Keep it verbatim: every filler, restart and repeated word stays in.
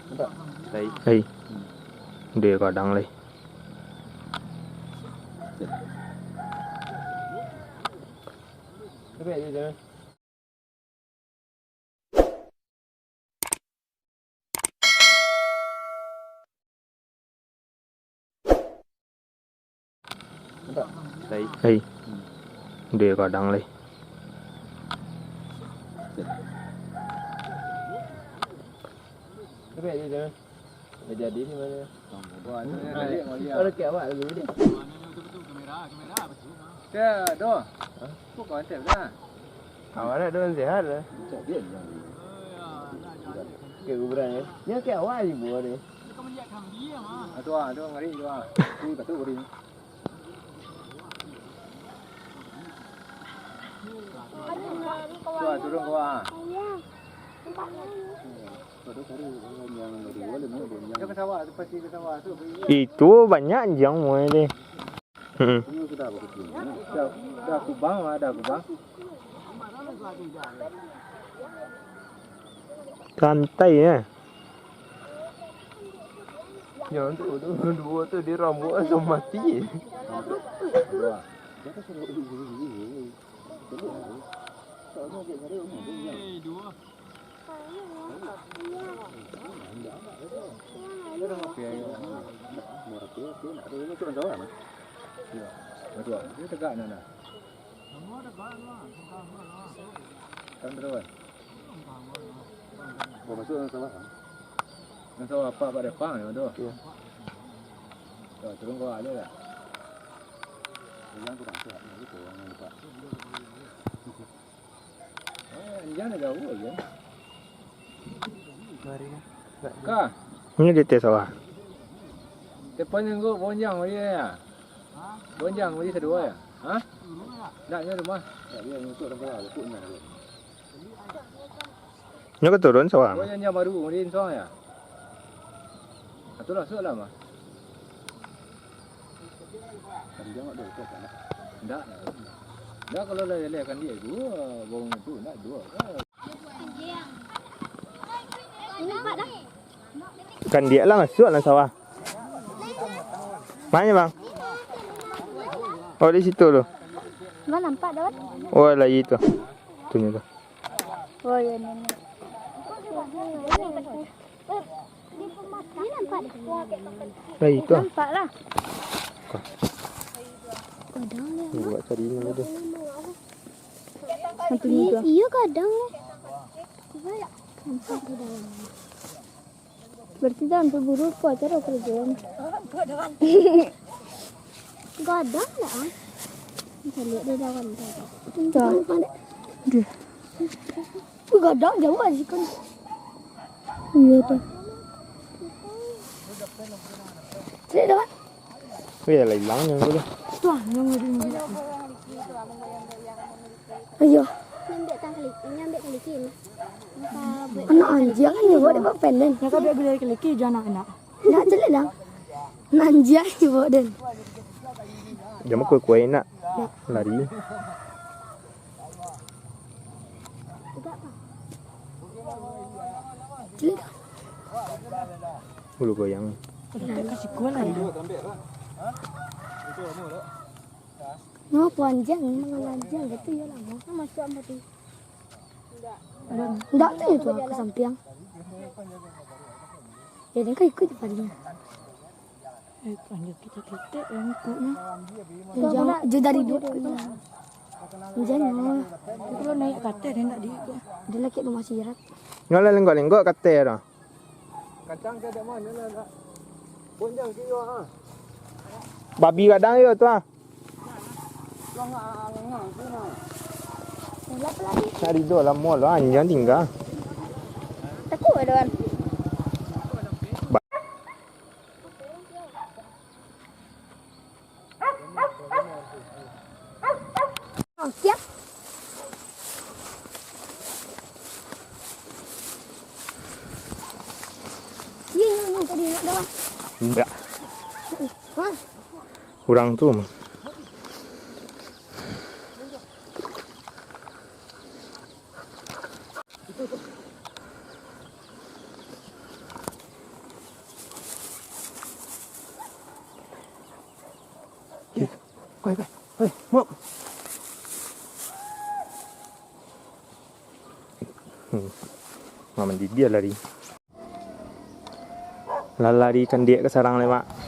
Hei. Dia kadang lai. Hei. Dia kadang lai. Jadi ni mana? Orang kayak awak dulu ni. Kamera, kamera apa tu? Dah, doh. Kok kau hantar dah? Awak nak doh sehat lah. Kayak kuburan ya. Ni kayak awak ni buah ni. Ado ah, ado ngari tu ah. Tu kata kuring. Tu ah, turun ke bawah. Itu banyak anjiang mulai deh. Hmm. Dah, dah kubang lah, dah kubang. Santai ya. Yang tu, tu, dua tu dia rambut langsung mati. Dia tegak nah, nah. Kan terus. Kau masuk dalam sawah kan? Dalam sawah apa, Pak Depang ni tu? Iya. Tuh, turun kau ada tak? Yang kurang sehat ni, tu yang lupa. Oh, anjang dah jauh aja. Ka. Ini di atas sawah. Depan yang gua bonjang dia ya. Bonjang dia kedua ya. Ha? Nak ni rumah. Tak dia untuk orang kau, aku nak. Nyo ka turun sawah. Oh, yang, yang baru, kemudian sawah ya? Atulah, masuk lah, mah. Kan dia mak dia, kau tak nak. Ndak. Ndak, kalau lah, lah, kan dia dua, bawang tu, ndak dua. Ini empat dah. Kan dia lah masuk dalam sawah. Mana, Bang? Oh, di situ tu. Mana nampak dah, Wan? Oh, lagi tu. Tunjuk tu. Oh, iya, ni, ni. Ni nampak dah. Lagi tu. Nampak lah. Kadang dia. Ni buat cari ni tu. Hantu ni tu. Iya, kadang lah. Nampak di dalam. Berarti dah hampir buru, apa acara kerja ni? Gadang tak, ah? Kita lihat dia dalam tu. Entah. Dia. Gadang jauh aja kan. Iya tu. Sini dah. Oh ya, lah hilang yang tu. Tuh, yang ada ni. Ayo. Nyambik tang kali, nyambik kali kin. Anak anjing ni buat dia pendek. Yang kau biar gila kali kin, jangan nak. Nak celik dah. Anak anjing ni buat dia. Dia mau kue-kue nak. Nak. Lari. Celik dah. Bulu goyang. Kasih gua lah. No, panjang, memang panjang gitu ya lama. Masuk apa tu? Ndak tu itu ke samping. Ya, dia kan ikut di padinya. Eh, panjang kita ketek yang ikutnya. Panjang, dia dari dua. Panjangnya. Kalau naik ke atas, dia ndak diikut. Dia lagi tu masih jerat. Nyolah lenggok-lenggok ke atas dah. Kacang ke dak mano lah, nak. Bonjang ke yo, ha. Babi gadang yo tu, ha. Nak ridok lah, mual lah, anjang tingga. Takut ada kan? Siap. Iya, iya, iya, tadi nak dah. Enggak. Hah? Kurang tu. Hei, hei, hei, mop. Hmm. Mak mandidiah lari. Lah lari kandiak ka sarang lai, Mak.